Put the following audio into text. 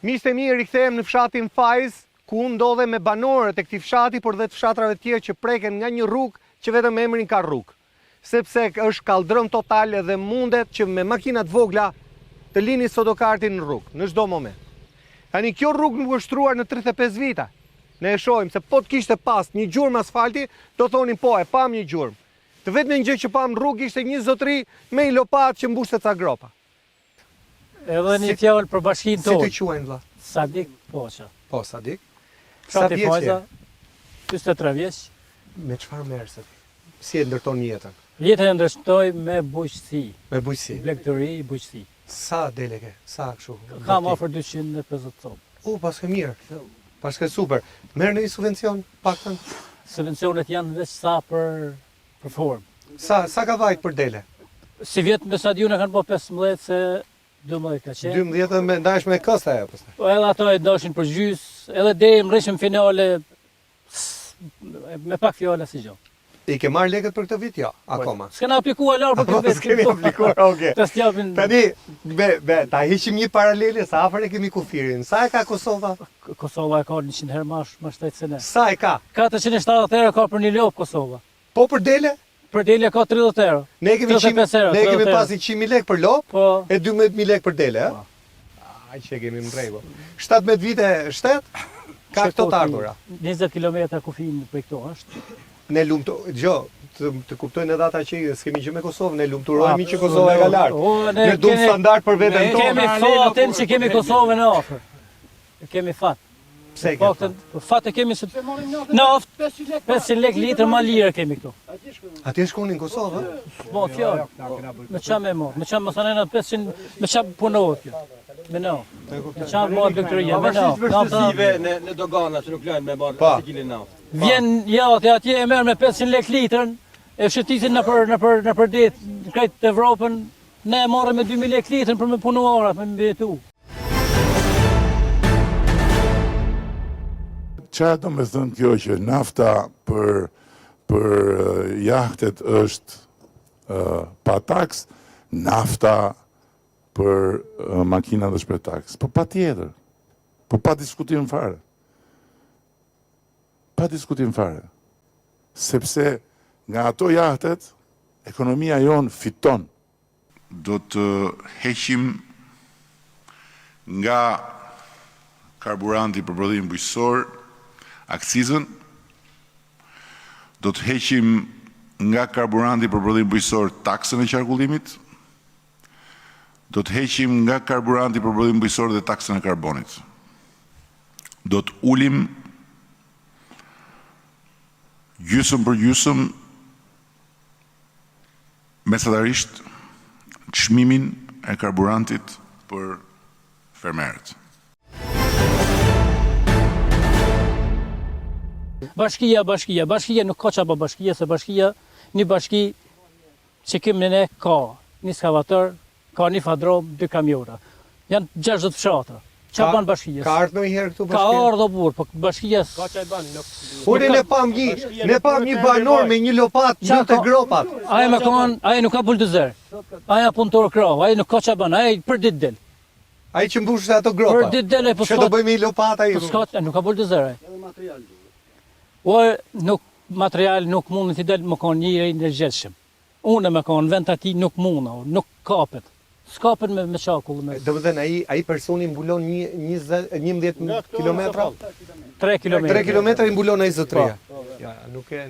Miqtë e mi, rikthehem në fshatin Fajz, ku unë ndodhem me banorët e këtij fshati, por dhe të fshatrave të tjerë që preken nga një rrugë që vetëm emrin ka rrugë. Sepse është kalldrëm total dhe mundet që me makina të vogla të lini sodokartin në rrugë, në çdo moment. Tani kjo rrugë nuk është shtruar në 35 vite. Ne e shohim se po të kishte pas një gjurmë asfalti, do thonim po, e pamë një gjurmë. Të vetmen gjë që pamë në rrugë ishte një zotëri me një lopatë që mbushte ca gropa. Edhe një fjalë për bashkinë tonë. Si të quajnë vlla? Sadik Poça. Po, Sadik. Sa vjeç je? 43 vjeç. Me çfarë merresh Sadik? Si e ndërton jetën? Jetën e ndërtoj me bujqësi. Me bujqësi. Blegtori, bujqësi. Sa dele ke? Sa kështu? Kam afër 250 copë. U, paske mirë. Paske super. Merr ndonjë subvencion, paktën? Subvencionet janë veç sa për Për formë. Sa, sa ka vajt për dele? Sivjet me sa di unë e kanë bo 15 se 12 ka qenë. 12 dhe me ndash me kësta e pastaj. Po edhe ato e ndashin për gjys, edhe deri mrrishim finale me pak fjalë asnjë gjë. I ke marrë lekët për këtë vit? Jo, po, akoma. S'kena aplikuar hala për këtë vit. S'kemi aplikuar, okay. Të s'japin. Tani, be, be, ta heqim një paralele sa afër e kemi kufirin. Sa e ka Kosova? Kosova e ka 100 herë më më shtrejt se ne. Sa e ka? 470 euro ka për një lopë Kosova. Po për dele? Për dele ka 30 euro. Ne kemi 35 euro. Ne kemi pas 100.000 lekë për lopë po. e 12.000 lekë për dele, ë? Po. Ai që e kemi në rregull. 17 vite shtet ka këto të ardhura. 20 kilometra kufin prej këtu është. Ne lumtu, dëgjo, të, të kuptojnë edhe ata që s'kemi gjë me Kosovën, ne lumturohemi që Kosova e ka lart. Ne, ne duam standard për veten tonë. Kemi fatin që kemi Kosovën e afër. Kemi fat. Pse ke fat? Po fat e kemi se naftë 500 lek litër më lirë kemi këtu. Atje shkoni në Kosovë, ë? Po fjalë. Me ça me marr? Me ça më thonë 500, me ça punohet kjo? Me naftë. Me ça marr doktoria, me naftë. Vështirësive në në dogana që nuk lajnë me marr po. secilin naftë. Vjen jahti atje e merr me 500 lek litrën, e shëtisin nëpër nëpër nëpër det, krejt Evropën, ne e marrim me 2000 lek litrën për me punu arat, me mbijetu. Ça do me thënë kjo që nafta për, për jahtet është uh, pa taks, nafta për uh, makinat është me taks. Po patjetër, po pa diskutim fare. Pa diskutim fare. Sepse nga ato jahtet, ekonomia jonë fiton. Do të heqim nga karburanti për prodhim bujqësor akcizën, do të heqim nga karburanti për prodhim bujqësor taksën e qarkullimit, do të heqim nga karburanti për prodhim bujqësor dhe taksën e karbonit. Do të ulim gjysmë për gjysmë Mesatarisht çmimin e karburantit për fermerët. Bashkia, bashkia, bashkia nuk ka ça ba bashkia, se bashkia, një bashki që kemi ne ka një skavator, ka një fadrom, dy kamiona. Janë 60 fshatra. Ça ban bashkia? Ka ardhur ndonjëherë këtu bashkia? Ka ardhur burr, po bashkia Ka ça ban, nuk. Ore ne pam një, ne pam një banor me një lopatë mbyllte gropat. Ai më kon, ai nuk ka buldozer. Ai a punëtor krahu, ai nuk ka ça ban, ai për ditë del. Ai që mbushte ato gropa. Për ditë del ai po. Ç'do bëj me një lopatë ai? Po s'ka, nuk ka buldozer ai. Edhe material duhet. O nuk material nuk mund të del më kon njeri i ndërgjegjshëm. Unë me kon vend atij nuk mundna, nuk kapet. S'kapet me me çakull me. Domethënë ai ai personi mbulon një 20 11 kilometra? 3 kilometra. 3 kilometra i mbulon ai zotëria. Po. Ja, nuk e.